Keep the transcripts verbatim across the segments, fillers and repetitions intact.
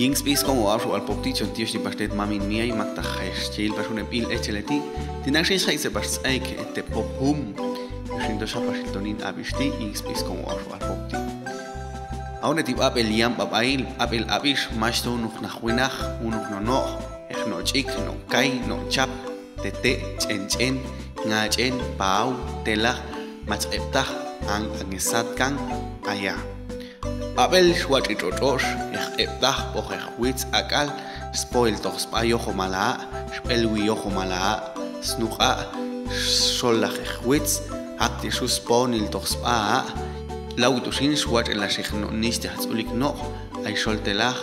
Yin spi skong o a'bxu alpop ti chon tiyo xni paxtet mamin miay, makta' xay xchiil pax une pil echel eti, tinan xix xay se pax ts'aik ete pop hum. Yuxin to xa paxil tonin a'bix ti yin spi skong o a'bxu alpop ti. Aune ti b'ab'el yam b'ab'ail, b'ab'el a'bix, mach to unuk naj winaj, unuk no' no', ej no' ch'ik, no' kay, no' chap, tete', ch'en ch'en, ngach'en, pau, telaj, mach q'ebtaj, ang' ang'esat kan, aya'. B'ab'el xwatx'i tx'otx'ox, ej q'ebtaj, oj ej witz, ak'al, spoil toj sb'a yojo mala a', xb'elwi yojo mala a', snuq'a', xol laj ej witz, ak'ti xu sponil toj sb'a a', lawi tu xin xwatx'elax ej no' nixtej tz'ulik no', ay xol telaj,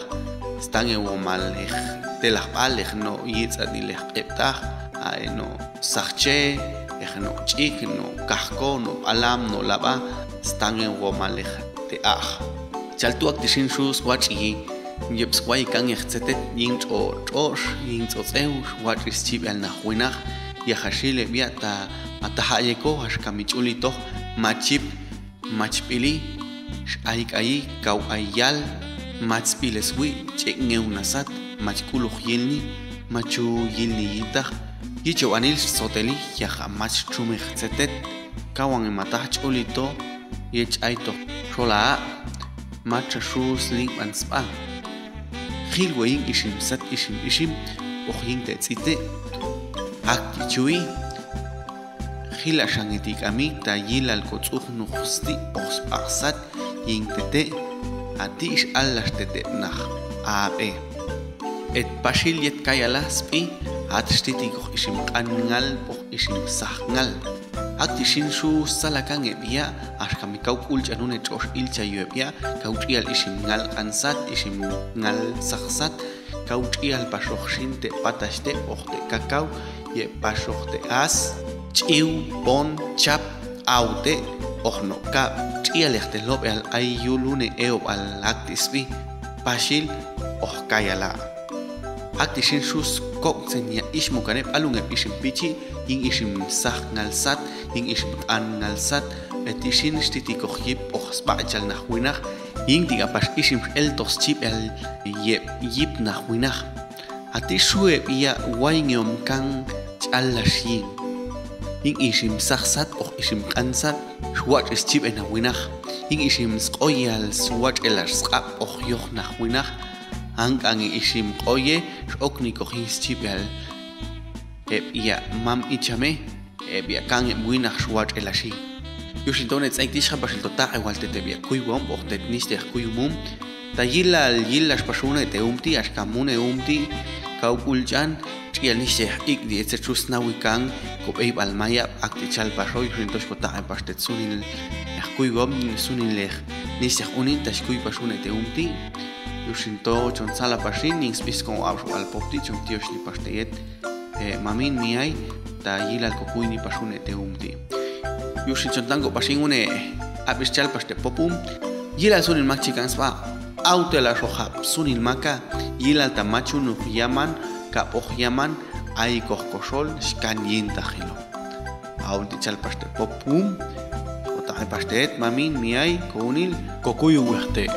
stangewomal ej telaj b'al ej no' yitz'anil ej q'ebtaj, ay no' sajche, ej no' ch'ik, no' kajko, no' b'alam, no' lab'a, stangewomal ej te a'j. Chal tu ak'ti xin xu swatx'i yeb swayi kan ej tzetet yin tx'otx'ox, yin tz'otz'ew, xwatx'i schib'al naj winaj, yajaxil eb' ya' ta mataja'yeko, axka mi ch'uli toj, machip, mach b'ili, x'ayk'ayi, kaw ay yal, mach sb'ileswi, ch'ek'ngew nasat, mach k'uloj yilni, machu yilni yitaj, yichewb'anil xtzoteli, yaja' mach txumej tzetet, kawan e mataj ch'uli to, yech'ay toj xola a', mach xa xu slinkb'an sb'a. Jil we' yin ixim sat ixim ixim, oj yin te' tz'ite', ak'ti chuy, jila' xange ti k'ami ta yilal kotz'ujnuj sti' oj sb'a sat yin tete', ati' x'allax tete' naj ab'e. Et paxil yet kayala spi, at xtitikoj ixim q'an ngal oj ixim saj ngal. Ak'ti xin xu salakan eb' ya', axka mi kaw k'ulch'an nune tx'ox ilchayo eb' ya', kaw tx'ial ixim ngal q'an sat, ixim ngal saj sat, kaw tx'ial paxoj xin te' patax te' oj te' kakaw, yeb paxoj te' as, ch'iw, pon, chap, aw te' oj no' kab', tx'ial ej te' lob'eal ay yul nune eob'al ak'ti spi, paxil oj kayala'. Ak'ti xin xu skoksen ya' ixmukan eb' alun eb' ixim pichi', yin ixim saj ngal sat, yin ixim q'an ngal sat, eti xin xtitikoj yip oj sb'a chal naj winaj, yin ti k'apax ixim x'el toj schib'al yep yip naj winaj. Ati xu eb' ya' way ngeom kan ch'allax yin. Yin ixim saj sat oj ixim q'an sat, xwatx'i schib'e naj winaj. Yin ixim sq'oyal xwatx'elax sq'ab' oj yoj naj winaj. Ank'ange ixim q'oye x'oknikoj yin schib'al eb' ya' mam ichame, eb' ya' kan eb' winaj xwatx'elaxi. Yuxin to ne tz'aik ti xja paxil to taq'e wal tet eb' ya' kuywom oj tet nixtej kuywomum. Ta yilal yilax paxune te umti', axka mune umti', kaw k'ulch'an, tx'ial nixtej ik'di' etzet xu snawi kan kob'eyb'al mayab', ak'ti chal paxo. Yuxin to xkotaq'e pax tet sunil ej kuywom, sunil ej nixtej unin ta xkuy paxune te umti'. Yuxin to chon sala paxin yin spi skong o a'bxu alpop ti' chon tiyo xni pax te yet mamin miay, ta yilal kokuyni paxune te umti'. Yuxin chon tanggo paxin une a'bix chal pax te popum. Yilal sunil mak chikan sba, aw te la xojab sunil maka, yilal ta machunuj yaman, kab oj yaman, ay koj koxol, xkan yin ta jilo. Aw ti chal pax te popum. Kotaq'e pax te mamin miay, kounil, kokuyu wej te.